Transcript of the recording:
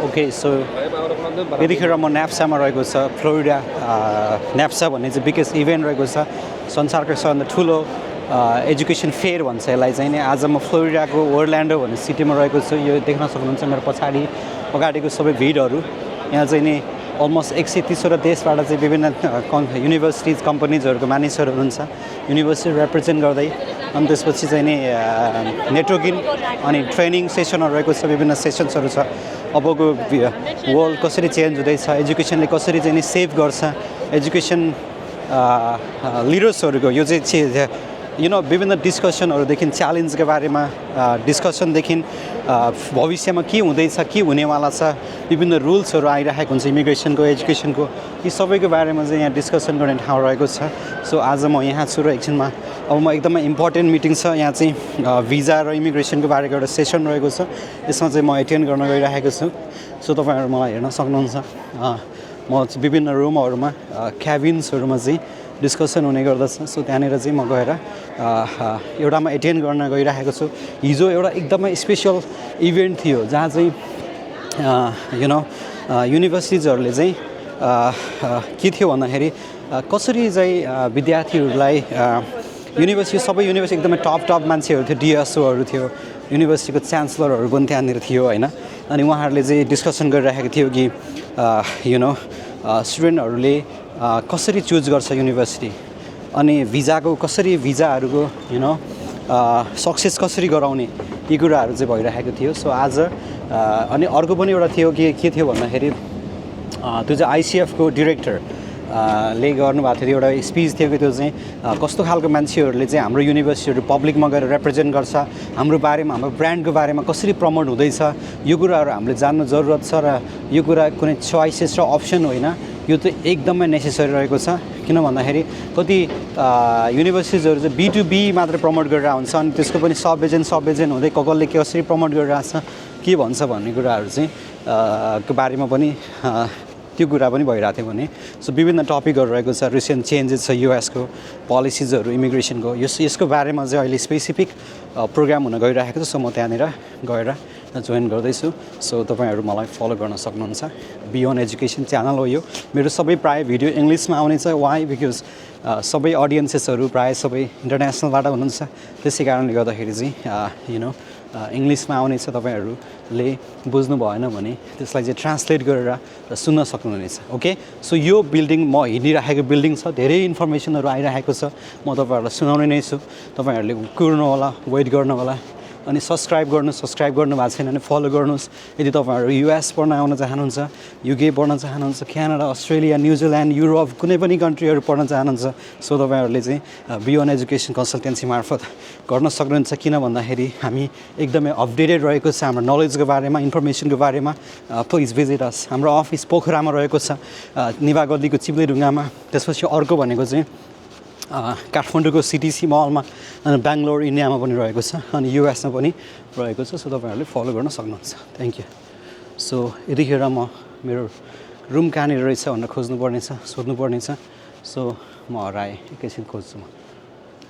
Okay, so यतिखेर म न्याप्सामा रहेको छ फ्लोरिडा न्याप्सा भन्ने चाहिँ बिगेस्ट इभेन्ट रहेको छ संसारको सबभन्दा ठुलो एजुकेसन फेयर भन्छ यसलाई चाहिँ नि आज म फ्लोरिडाको ओर्ल्यान्डो भन्ने सिटीमा रहेको छु यो देख्न सक्नुहुन्छ मेरो पछाडि अगाडिको सबै भिडहरू यहाँ चाहिँ नि अलमोस्ट 130वटा देशबाट चाहिँ विभिन्न युनिभर्सिटिज कम्पनीजहरूको मानिसहरू हुनुहुन्छ युनिभर्सिटी रिप्रेजेन्ट गर्दै अनि त्यसपछि चाहिँ नि नेटवर्किङ अनि ट्रेनिङ सेसनहरू रहेको छ विभिन्न सेसन्सहरू छ अबको वर्ल्ड कसरी चेन्ज हुँदैछ एजुकेसनले कसरी चाहिँ नि सेभ गर्छ एजुकेसन लिडर्सहरूको यो चाहिँ विभिन्न डिस्कसनहरूदेखि च्यालेन्जको बारेमा डिस्कसनदेखि भविष्यमा के हुँदैछ के हुनेवाला छ विभिन्न रुल्सहरू आइरहेको हुन्छ इमिग्रेसनको एजुकेसनको यी सबैको बारेमा चाहिँ यहाँ डिस्कसन गर्ने ठाउँ रहेको छ सो आज म यहाँ छु र एकछिनमा अब म एकदमै इम्पोर्टेन्ट मिटिङ छ यहाँ चाहिँ भिजा र इमिग्रेसनको बारेको एउटा सेसन रहेको छ यसमा चाहिँ म एटेन्ड गर्न गइरहेको छु सो तपाईँहरू मलाई हेर्न सक्नुहुन्छ म विभिन्न रुमहरूमा क्याबिन्सहरूमा चाहिँ डिस्कसन हुने गर्दछ सो त्यहाँनिर चाहिँ म गएर एउटामा एटेन्ड गर्न गइरहेको छु हिजो एउटा एकदमै स्पेसल इभेन्ट थियो जहाँ चाहिँ युनिभर्सिटिजहरूले चाहिँ के थियो भन्दाखेरि कसरी चाहिँ विद्यार्थीहरूलाई सबै युनिभर्सिटी एकदमै टप मान्छेहरू थियो डिएसओहरू थियो युनिभर्सिटीको च्यान्सलरहरू पनि त्यहाँनिर थियो होइन अनि उहाँहरूले चाहिँ डिस्कसन गरिरहेको थियो कि स्टुडेन्टहरूले कसरी चुज गर्छ युनिभर्सिटी अनि भिजाहरूको सक्सेस कसरी गराउने यी कुराहरू चाहिँ भइरहेको थियो सो आज अनि अर्को पनि एउटा थियो के थियो भन्दाखेरि त्यो चाहिँ आइसिएफको डिरेक्टर ले गर्नुभएको थियो एउटा स्पिच थियो कि त्यो चाहिँ कस्तो खालको मान्छेहरूले चाहिँ हाम्रो युनिभर्सिटीहरू पब्लिकमा गएर रिप्रेजेन्ट गर्छ हाम्रो बारेमा हाम्रो ब्रान्डको बारेमा कसरी प्रमोट हुँदैछ यो कुराहरू हामीले जान्नु जरुरत छ र यो कुरा कुनै चोइसेस र अप्सन होइन यो चाहिँ एकदमै नेसेसरी रहेको छ किन भन्दाखेरि कति युनिभर्सिटिजहरू चाहिँ B2B मात्र प्रमोट गरेर हुन्छ अनि त्यसको पनि सब एजेन्ट हुँदै कसले कसरी प्रमोट गरिरहेछ के भन्छ भन्ने कुराहरू चाहिँ को बारेमा पनि त्यो कुरा पनि भइरहेको थियो भने सो विभिन्न टपिकहरू रहेको छ रिसेन्ट चेन्जेस छ युएसको पोलिसिजहरू इमिग्रेसनको यसको बारेमा चाहिँ अहिले स्पेसिफिक प्रोग्राम हुन गइरहेको छ सो म त्यहाँनिर गएर जोइन गर्दैछु सो तपाईँहरू मलाई फलो गर्न सक्नुहुन्छ बियोन्ड एजुकेसन च्यानल हो यो मेरो सबै प्रायः भिडियो इङ्ग्लिसमा आउने छ वाइ बिकज सबै अडियन्सेसहरू प्रायः सबै इन्टरनेसनलबाट हुनुहुन्छ त्यसै कारणले गर्दाखेरि चाहिँ इङ्ग्लिसमा आउनेछ तपाईँहरूले बुझ्नु भएन भने त्यसलाई चाहिँ ट्रान्सलेट गरेर सुन्न सक्नुहुनेछ ओके सो यो बिल्डिङ म हिँडिरहेको बिल्डिङ छ धेरै इन्फर्मेसनहरू आइरहेको छ म तपाईँहरूलाई सुनाउने नै छु तपाईँहरूले कुर्नु होला वेट गर्नु होला अनि सब्सक्राइब गर्नु भएको छैन भने फलो गर्नुहोस् यदि तपाईँहरू युएस पढ्न आउन चाहनुहुन्छ युके पढ्न चाहनुहुन्छ क्यानाडा अस्ट्रेलिया न्युजिल्यान्ड युरोप कुनै पनि कन्ट्रीहरू पढ्न चाहनुहुन्छ सो तपाईँहरूले चाहिँ बियोन्ड एजुकेसन कन्सल्टेन्सी मार्फत गर्न सक्नुहुन्छ किन भन्दाखेरि हामी एकदमै अपडेटेड रहेको छ हाम्रो नलेजको बारेमा इन्फर्मेसनको बारेमा प्लिज भिजिट अस हाम्रो अफिस पोखरामा रहेको छ निभागल्लीको चिप्लेढुङ्गामा त्यसपछि अर्को भनेको चाहिँ काठमाडौँको सिटिसी मलमा अनि बेङ्गलोर इन्डियामा पनि रहेको छ अनि युएसमा पनि रहेको छ सो तपाईँहरूले फलो गर्न सक्नुहुन्छ थ्याङ्क यू सो यतिखेर म मेरो रुम कहाँनिर रहेछ भनेर सोध्नुपर्ने छ सो म हराएँ एकैछिन खोज्छु म